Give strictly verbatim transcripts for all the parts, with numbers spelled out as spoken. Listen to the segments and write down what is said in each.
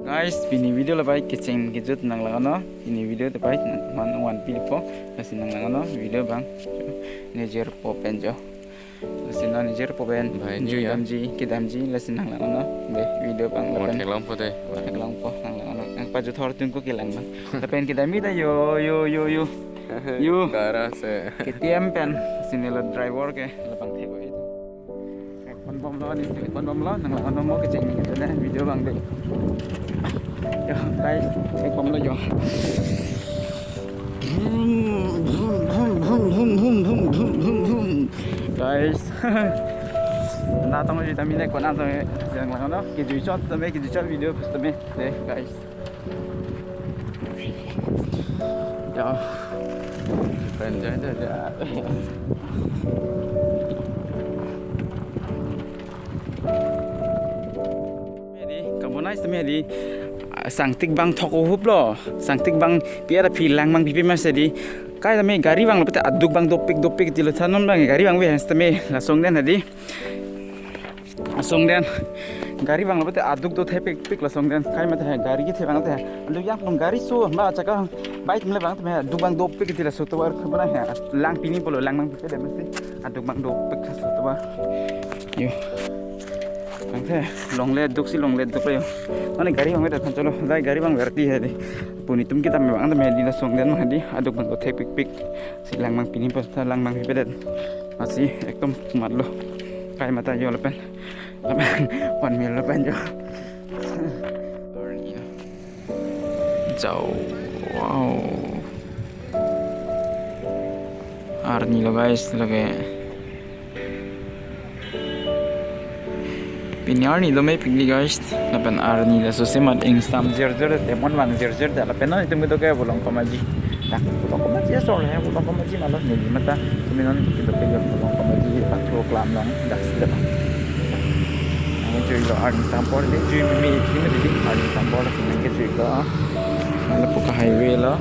Guys, pini video labai kecheng kejut nanglang-anlo. Pini video labai nang man wan pipo. Lasi nanglang-anlo video abang. Nejirpo pen jo. Lasi non nejirpo pen. Bhai, jui ya. Damji, kedamji, lasi nanglang-anlo. Dei, video abang. Oh, lapen theklongpo dei. Theklongpo, nanglang-anlo. Nangpajut thor tungko kelang abang. Lapen kedamji ta yo, yo, yo, yo. Yo. Gara se. K T M pen. Lasi nelo driver ke, labang thek itu. Ekpon bomlo, ni ekpon bomlo, nanglang-anlo mo kecheng ni kejut ne, video abang dei. Yo, guys, ekpon bomlo yo. Guys, natong ji tami ne kona tong nanglang-anlo, kejui chot tame, kejui chot video post tame, dei, guys. Ya. Panjang aja. Hedi, kabonai sitame hedi, ah, sangtik abang thok ohuplo, sangtik abang pi ara phi lang abang pipe masi hedi, kai tame gari vanglo pute aduk abang dopik dopik tilo tha non abang gari vangve sitame lason den hedi. Lason den gari vanglo pute aduk do thepikpik lason den kai mate gari kethe abang te aduk yang pun gari so ba chaka bike mele abang te aduk abang dopik tila so tovar khapna he lang pini pulo lang abang pipe dei masi aduk abang dopik laso tovar. Yo. Abang te longle duk si longle duk yo. Mane gari vangve ta than cholo dei gari vangverti hedi. Puni tum kita me abang te me hedi lason den hedi aduk abang do thepikpik. Si lang abang pini pulo ta lang abang pipe dei. Masi ekdom matlo. Kai mata yo lapen. Lapen wan mil lapen yo. Jao. Wow. Arnilo guys, lake. Pini arni do mepik dei guys. Lapen arni laso semat ingsam jirjir te mon vang jirjir te lapen non itum kedo ke bolong komaji. Dak bolong komaji asor he bolong komaji malo neli mata tumi non kedo ke bolong komaji pangthu klam long dak sida. Ang jui lo arni sampor dei jui mimi kimi dei arni sampor sini ke jui lo. Lapu ka highway lo.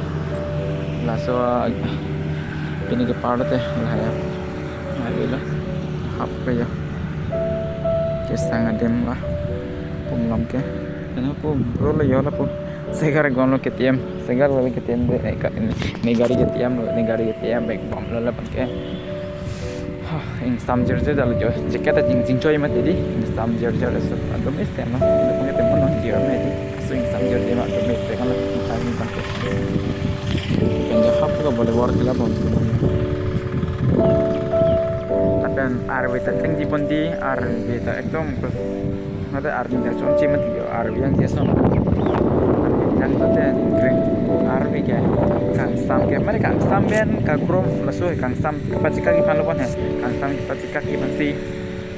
Laso pini kepar te la ya. Highway lo. Hap ke ya. Kesang adim la. Pum lam ke. Kena pu bro lo yo lapu. Segar gom lo K T M. Segar lo K T M dei. Ne ka-, ne gari K T M lo. Ne gari K T M bek bom lo lapen ke. Hah, ingsam jirjir dal jo. Jacket a jing jing choi mati dei. Ingsam jirjir so. Adum isi no. Adum ke temon no jir mati dei. So ingsam jirjir ma adum isi kan. Kai ni kan. Pen jo hap ko boleh war kila pon. Lapen arve ta tengji pon dei, arve ta ekdom ko. Mate arve ta chomche mati yo, arve yang je son. Yang mate ningkreng arve ke kangsam ke, mane kangsam pen kagrom laso kangsam kepachekak iphan lo pon he, kangsam kepachekak iphan si.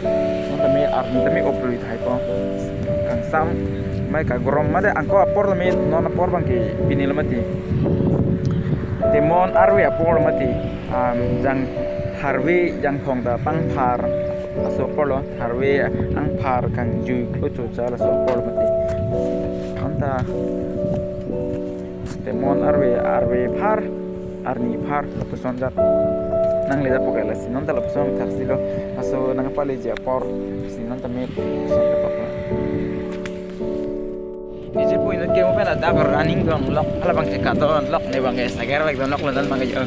Non tame arni tame oprui thai po. Kangsam mai kagrom mate angko apor tame non apor abang ke pini lo mati. Temon arve apor lo mati. Am, jang tharve jangphong ta pangphar laso apor lo. Tharve angphar kangjui klo chocha laso apor lo mati. Anta temon arve, arve phar, arni phar lapuson jat. Nangle jat pokai lasi non ta lapuson thaksi lo. Laso nangpaleji apor si non tame lapuson ta paklo. Ije pu inut ke mo pen adak running dun lok, hala abang ke kadon lok, ne abang ke sager bek dun lok, ladan abang ke jo.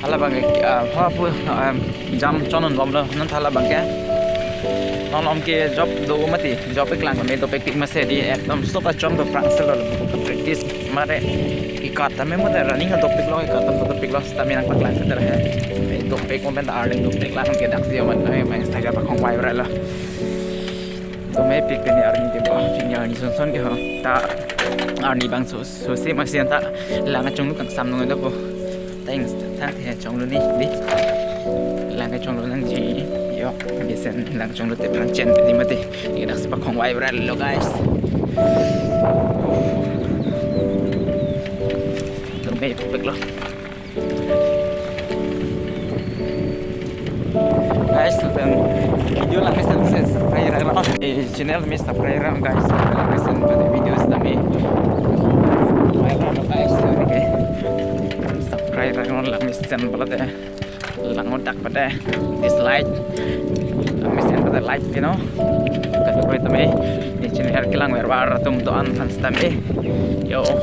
Hala abang ke, ah, ha pu, ah, jam chon un bom lo, non ta hala abang ke. Non om ke job do mati, job eklang me dopikpik masi dei, ekdom stop achom do prang selo lo, practice mare ikat tame mate running dopik lo, ikat tam dopik lo, sitame nangpaklang keter he. Dopik mo pen ta arning dopik lang ke dak si aman, eh, main sager pakhong wai bra lo. Dome pik pini arni ke ba, pini arni son son ke ho. Ta arni abang so, so se masi anta lang achong lu kangsam nung do ko. Ta ing ta the chong lu ni, dei. Lang achong lu nangji. Yo, mesen lang achong lu te pangchen dei mati. Ni dak si pakhong wai bra lo guys. Dome pik lo. Guys, lapen video langmesen subscribe ra, eh, channel tame subscribe ra guys, langmesen pada video tame. Guys, okay. Subscribe ra langmesen pada lang dak pada dislike. Langmesen pada like, you know. Kadokave tame ne Sini her kelang vervar atum do-an aphan stam eh. Yo. Oh.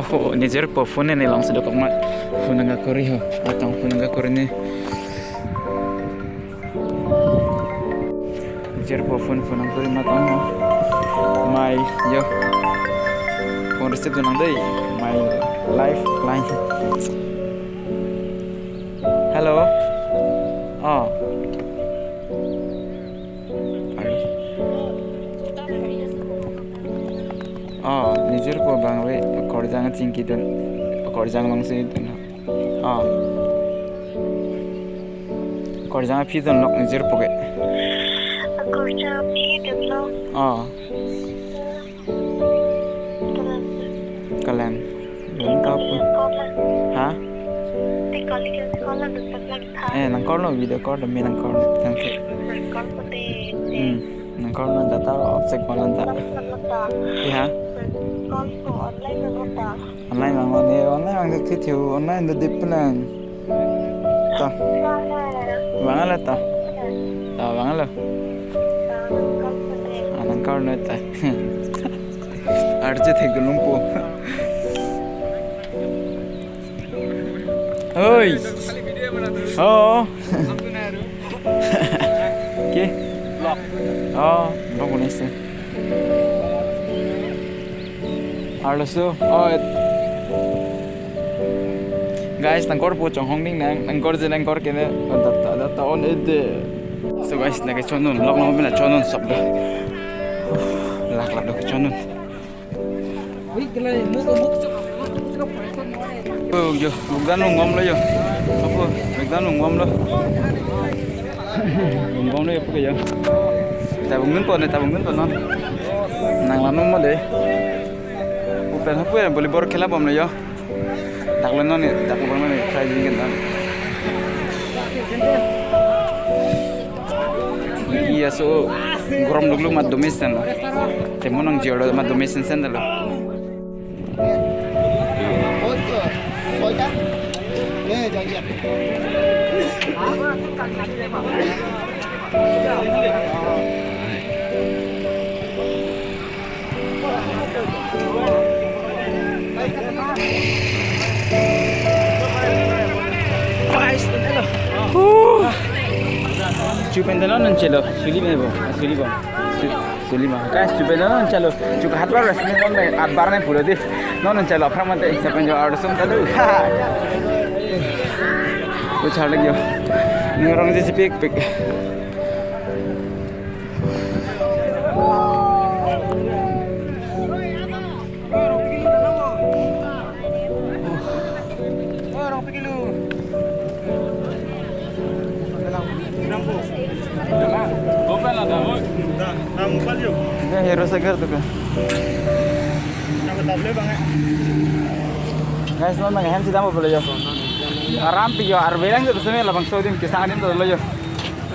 Oh, nijirpo phone ne long sedok ma. Phone nangkakori ho. Atong phone nangkakori ne. Nijirpo phone, phone nangkori ma tong ho. My, yo. Phone receive do nang dei. My lifeline. Hello. Oh. Hello. Oh, nijirpo abang ave, akorjang chingki dun, akorjang long si dun. Oh. Akorjang aphi dun lok nijirpo ke. Akorjang aphi dun lok. Oh. Kalen. Kalen. Dun ta pu. Ha? Eh, nangkorlo video call dun me nangkor. Thank you. Hmm. Nangkorlo data off check kolan ta. Ya. Online lang ne, online lang thithiu, online do dip lang. Ta. Vanglo ta. Ta vanglo. Ah, nangkorlo ta. Arje thek dulung po. Oi. Oh. Ke? Oh, vlog bonai se. Arloso. Oh, et-, guys, nangkorpo chonghong ning nang, nangkorje nangkor kene. Oh, data, data on edit. So guys, nangkechonun, lok long mena chonun sop do. Lak lak do kechonun. Oh, yo, vlog dan nung ngom lo yo. Apo, vlog dan nung ngom lo. Nung ngom lo yo, apo yo. Tabung nun po ne, tabung nun po non. Nang lanu mo de. Open hapu ya, volleyball khela bom lo yo. Daklo non ne, daklo bom ne, try jingin non. Iya, so gorom duklu mat domes sen lo. Temo nang jolo mat domes sen sen lo. Chupen dalo non chelo, suli me bo, suli bo. Su-, suli ma. Guys, chupen dalo non chelo. Chuka hat bar ras ne non me at bar ne pura de. Non non chelo, aphrang mate, chupen jo ar sum tadu. Uchar lagi yo. Ngerong je pik pik. Ya, Hero Sagar tuh kan. Guys, non nang hem si dam pulo yo. Aram pi yo, arve lang tuh seme labangso adim kesang adim tuh lo yo.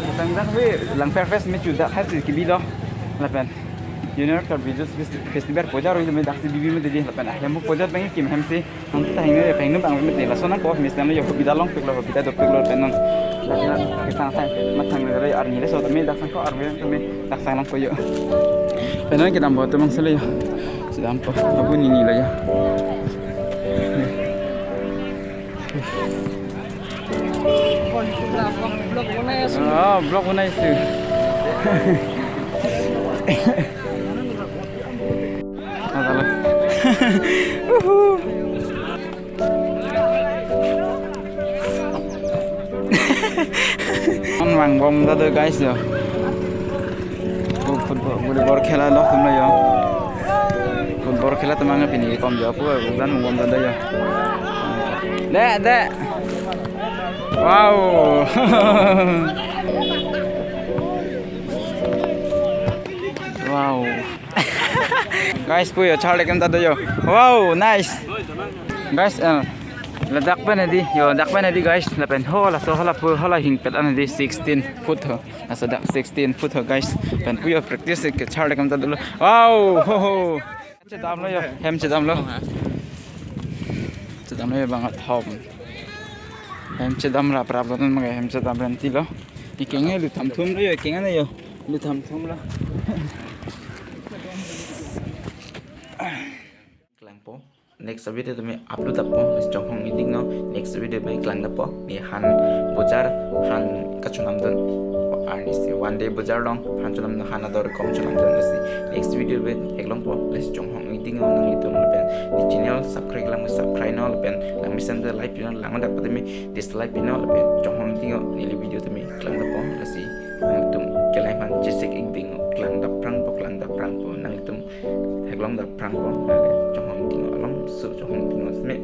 Kesang dan we lang perfect me chuda khasi kibi lo. Lapen Junior Karbi Youth Festi-, Festival puja ro me daksi bibi me dili lapen ahem puja pengen kim hem si. Nang ta hingno ya pengen bang me dili laso nang ko mis nang yo bida long pik lo bida dopik lo pen non. Lapen kesang sang mathang le arni le so me daksang ko arve me daksang lang ko yo. Pen non kedam bo tumang sele yo. Sedam po. Abu nini lo yo. Oh, vlog bonai si. Ah, halo. Uhu. On vang bom ta do guys yo. Football, volleyball khela lok tum lo yo. Football khela tum ang pini kom jo pu udan bom ta do yo. De, de. Wow. Wow. Guys, pu yo, charli akam ta do yo. Wow, nice. Guys, eh, ladak pen hedi, yo, dak pen hedi, guys. Lapen ho, laso ho, lapu ho, la hingpet an hedi, sixteen foot ho. Laso dak sixteen foot ho, guys. Pen pu yo practice ke charli akam ta dolo. Wow, ho, ho. Chedamlo yo, hem chedamlo. Chedamlo yo bang athom. Hem chedam raprap lo, non maga hem chedam renti lo. Ikeng e lu thamthum lo yo, ikeng e yo. Lu thamthum lo. Klangpo. Next video tumi upload appo, Chonghong Ingti Ingno. Next video tumi klang appo. Ne han bojar, han kachonamdun. Arnisi one day bojar along han chonamdun, han ador kom chonamdun lasi. Next video tumi theklongpo, lasi Chonghong Ingti Ingno nanglitum lapen ne channel subscribe lang subscribe non lapen langmesen te like pinon, langdak patemi dislike pinon lapen Chonghong Ingti Ingno neli video tumi klang appo lasi. Nanglitum kelai aphan chesik ingti ingno, klang dapprangpo, klang dapprangpo, nanglitum theklong dapprangpo, lale Chonghong Ingti Ingno along su Chonghong Ingti Ingno seme.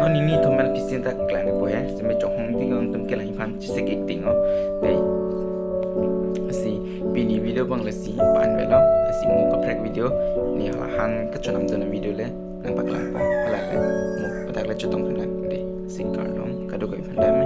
Non nini thomel pisin ta klang appo he, seme Chonghong Ingti Ingno nangtum kelai aphan chesik ingti ingno. Dei. Lasi pini video abang lasi pan velo, lasi mo kaprek video, ne hala han kachonamdun video le nangpaklangpo, hala le mo padak le chetong phan nang dei, singkar dong kadokave aphan dam.